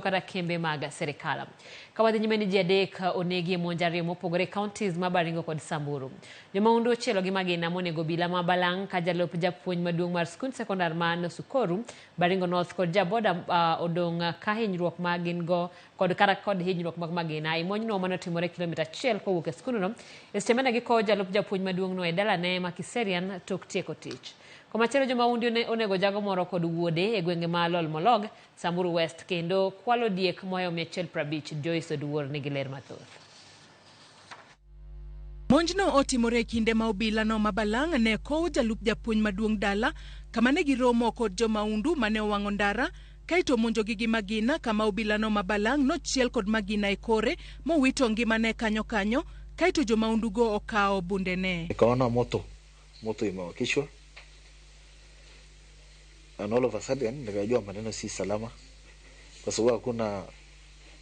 Kata kembe mag sirikal. Ka wadhi nyime ni ji 3 onegi e monj 2 mopogore e counties ma Baringo kod Samburu. Jomaundu ochielo gi magina monego obila ma Balang' ka jalup japuonj maduong' mar skund sekondar ma Nosukoru, Baringo North kod jaboda odong' ka hinyruok ma gin go kod kata kod hinyruok mag magina. E monjno mane otimore kilomita 1 kowuok e skundno e seche mane gikowo jalup japuonj maduong' no e dalane ma Kiserian tok tieko tich. Komachielo jomaundu onego jago moro kod wuode e gwenge ma Lolmolog, Samburu West kendo kwalo diek mohewo 150. Joyce Oduor nigi ler mathoth. Monjno otimore e kinde ma obila no ma Balang' ne kowo jalup japuonj maduong' dala kama ne giromo kod jomaundu mane owang'o ndara kaeto omonjogi gi magina kama obila no ma Balang' nochiel kod magina e kore mowito ngimane kanyo kanyo kaeto jomaundugo okawo bundene. Nikaona moto imewakishwa and all of a sudden nikajua maneno si salama kwa sababu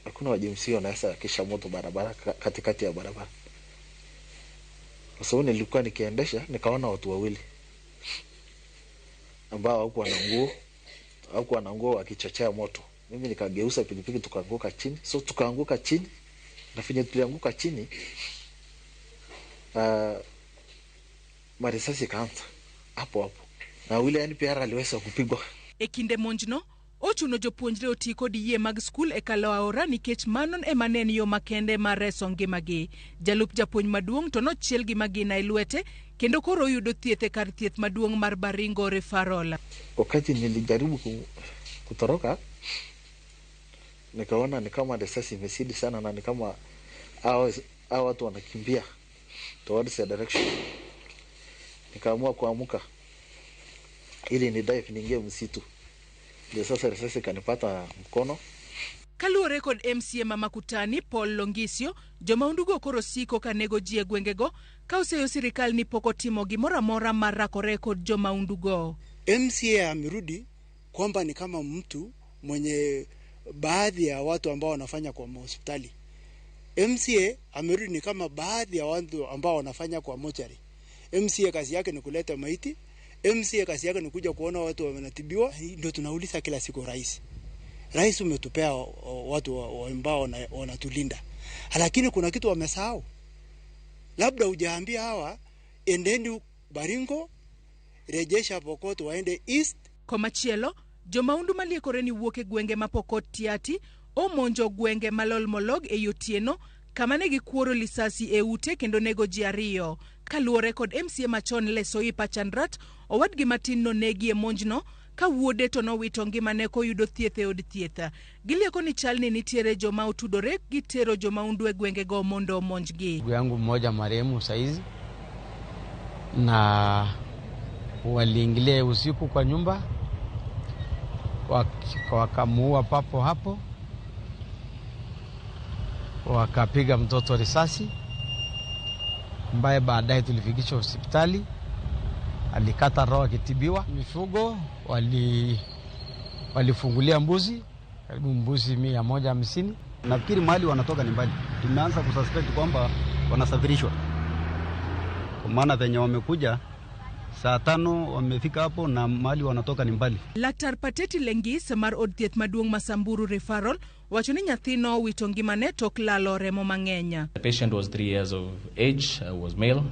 hakuna wajimsi wanaweza wakisha moto barabara katikati ya barabara. Kwa sababu nilikuwa nikiendesha nikaona watu wawili ambao hawakuwa na nguo wakichochea moto. Mimi nikageuza pikipiki tukaanguka chini. So tukaanguka chini na venye tulianguka chini, marisasi ikaanza hapo hapo. Na yule NPR aliweza kupigwa. E kinde monjno, ochuno jopuonjre oti kod yie mag skul e kalo aora nikech mano ema ne en yo makende mar reso ngimagi. Jalup japuonj maduong' to nochiel gi magina e lwete kendo koro oyudo thieth e kar thieth maduong' mar Baringo Referral. Wakati nilijaribu kutoroka, nikaona ni kama risasi imezidi sana na ni kama hao watu wanakimbia towards the direction. Nikaamua kuamuka ili ni dive niingie msitu. Ndio sasa risasi ikanipata mkono. Kaluwore kod MCA ma Makutani Paul Longisio, jomaundugo koro siko ka nego ji e gwengego ka oseyo sirikal ni pok otimo gimoro amora mar rakore kod jomaundugo. MCA amerudi kwamba ni kama mtu mwenye baadhi ya watu ambao wanafanya kwa hospitali. MCA amerudi ni kama baadhi ya watu ambao wanafanya kwa mochari. MCA kazi yake ni kuleta maiti. MCA kazi yake ni kuja kuona watu wanatibiwa. Ndio tunauliza kila siku rais. Rais, umetupea watu ambao wanatulinda. Lakini kuna kitu wamesahau. Labda hujaambia hawa endeni Baringo, rejesha Pokot waende East. Komachielo, jomaundu maliekore ni wuok e gwenge ma Pokot Tiati omonjo gwenge ma Lolmolog e otieno kama ne gikuoro lisasi e ute kendo nego ji 2. Kaluwore kod MCA machon Lesoipa Chandrat, owadgi matin nonegi e monjno ka wuode to nowito ngimane koyudo thieth e od thieth. Gilieko ni chal ni nitiere joma otudore gi tero jomaundu e gwengego mondo omonjgi. Ndugu yangu mmoja marehemu saizi, na waliingilia usiku kwa nyumba wakamuua papo hapo, wakapiga mtoto risasi ambaye baadaye tulifikishwa hospitali, alikata roho akitibiwa. Mifugo walifungulia mbuzi karibu mbuzi 150. Nafikiri mahali wanatoka ni mbali. Tumeanza kususpect kwamba wanasafirishwa, kwa maana venye wamekuja saa 5 wamefika hapo na mahali wanatoka ni mbali. Laktar Pateti Lengis mar od thieth maduong' ma Samburu Referral wacho ni nyathino owito ngimane tok lalo remo mang'eny. The patient was 3 years of age, was male.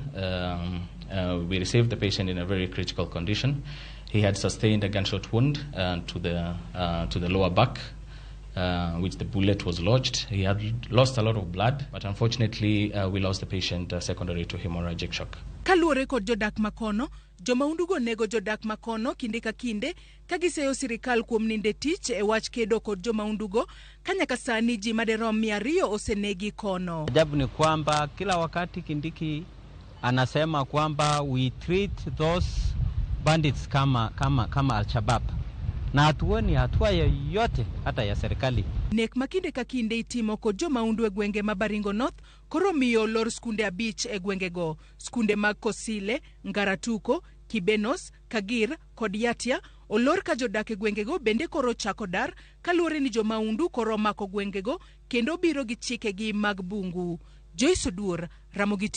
We received the patient in a very critical condition. He had sustained a gunshot wound to the lower back, which the bullet was lodged. He had lost a lot of blood, but unfortunately, we lost the patient secondary to hemorrhagic shock. Kaluwore kod jodak makono, jomaundugo nego jodak makono kinde ka kinde ka giseyo sirikal kuom ninde tich e wach kedo kod jomaundugo ka nyaka sani ji madirom 200 osenegi kono. Ajabu ni kwamba kila wakati Kindiki anasema kwamba we treat those bandits kama Al-Shabaab, na hatuoni hatua yoyote hata ya serikali. Nek ma kinde ka kinde itimo kod jomaundu e gwenge ma Baringo North koro miyo olor skunde 5 e gwengego. Skunde mag Kosile, Ngaratuko, Kibenos, Kagir kod Yatia olor ka jodak e gwengego bende koro chako dar kaluwore ni jomaundu koro omako gwengego kendo biro gi chikegi mag bungu. Joyce Oduor, Ramogi.